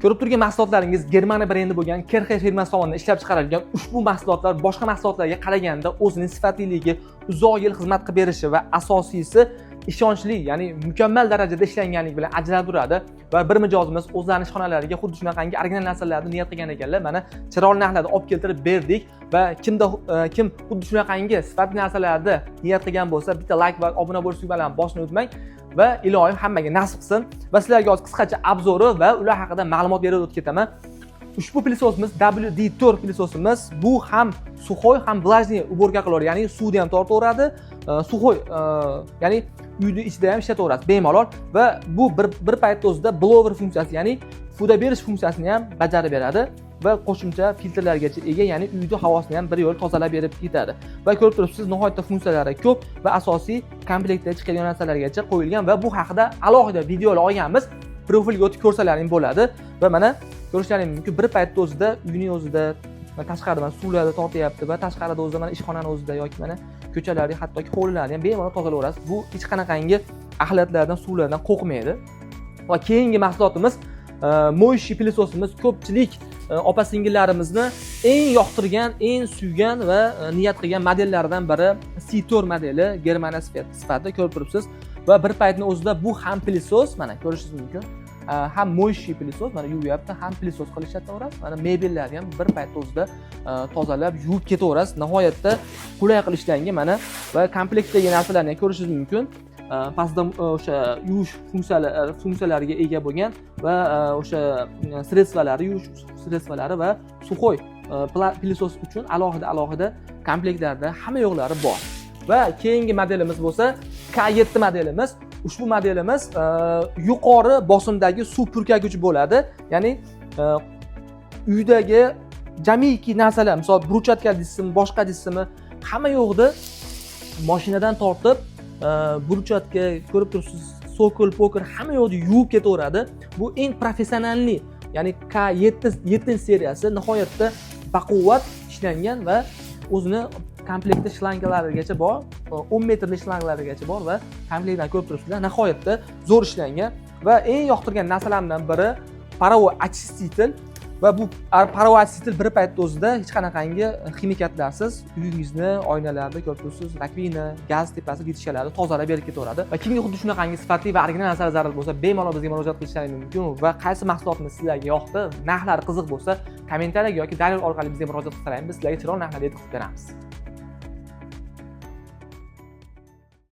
Ko'rib turgan mahsulotlaringiz Germaniya brendi bo'lgan Kerhe firmasi tomonidan ishlab chiqarilgan. Ushbu mahsulotlar boshqa mahsulotlarga qaraganda o'zining sifatliligi, uzoq yil xizmat qilib berishi va asosiysi ishonchli, ya'ni mukammal darajada ishlanganligi bilan ajralib turadi. Va bir mijozimiz o'zlarini ishxonalariga xuddi shunaqangi original narsalarni niyat qilgan ekanlar. Mana, chiroyli narxlarda olib keltirib berdik. Va kimda kim xuddi shunaqangi sifatli narsalarni niyat qilgan bo'lsa, bitta layk va obuna bo'lish tugmalarini bosishni unutmang va iloyim hammaga nasib qilsin. Va sizlarga hozir qisqacha обзор i va ular haqida ma'lumot berib o'tib ketaman. Ushbu пылесос imiz WD4 пылесос imiz. Bu ham сухой, ham влажный уборка qiladi, ya'ni suvni ham tortaveradi, сухой, ya'ni uyni ichida ham ishlataverasiz bemalol. Va bu bir paytda o'zida blower funksiyasi, ya'ni fuda berish funksiyasini ham bajarib beradi va qo'shimcha filtrlargacha ega, ya'ni uyni havosini ham bir yo'l tozalab berib ketadi. Va ko'rib turibsiz, nihoyatda funksiyalari ko'p va asosiy komplektda chiqadigan narsalargacha qo'yilgan. Va bu haqida alohida videolar olganmiz, profilga o'tib ko'rsalaring bo'ladi. Va mana, ko'rishlaring mumkin, bir paytda o'zida uyning o'zida mana tashqarida mana suvlarni tortyapti va tashqarida o'zida mana ishxonani o'zida yoki mana ko'chalarda, hattoki hovlilarni ham bemalol tozalayverasiz. Bu hech qanaqangi axlatlardan, suvlardan qo'rqmaydi. Va keyingi mahsulotimiz моющий пылесос imiz. Ko'pchilik opa singillarimizni eng yoqtirgan, eng suygan va niyat qilgan modellaridan biri C4 modeli, Germaniya sifati ko'rib turibsiz. Va bir paytni o'zida bu ham пылесос, mana ko'rishingiz mumkin, ham моющий пылесос, mana yuvyapti, ham пылесос qilib ishlataverasiz. Mana mebellarni ham bir paytda o'zida tozalab, yuvib ketaverasiz. Nihoyatda qulay qilib ishlangan mana. Va komplektdagi narsalarni ham ko'rishingiz mumkin. Pastda o'sha yuvish funksiyalariga ega bo'lgan va o'sha средство lari, yuvish средство lari va сухой пылесос uchun alohida alohida komplektlarda hamma yo'qlari bor. Va keyingi modelimiz bo'lsa K7 modelimiz. Ushbu modelimiz yuqori bosimdagi suv purkagich bo'ladi, ya'ni uydagi jamiki narsalar, misol брусчатка deysizmi, boshqa deysizmi, hamma yo'qni, moshinadan tortib брусчатка, ko'rib turibsiz, цоколь pokol, hamma yoqni yuvib ketaveradi. Bu eng профессиональный, ya'ni K7 yettinchi seriyasi nihoyatda baquvvat ishlangan va o'zini komplekti shlangalarigacha bor, 10 metrli shlangalarigacha bor. Va komplektdan ko'rib turibsizlar, nihoyatda zo'r ishlangan. Va eng yoqtirgan narsalarimdan biri паровой очиститель. Va bu паровой очиститель bir paytda o'zida hech qanaqangi ximikatlarsiz uyingizni oynalarida, ko'rib turibsiz, раковина, gaz tepasi, плитка larni tozalab berib ketaveradi. Va kimga xuddi shunaqangi sifatli va original narsalar zarur bo'lsa, bemalol bizga murojaat qilishlaring mumkin. Va qaysi mahsulotimiz sizlarga yoqdi, narxlari qiziq bo'lsa, kommentariyaga yoki direct orqali bizga murojaat qilsalaring, biz sizlarga chiroyli narxlarda yetkazib beramiz.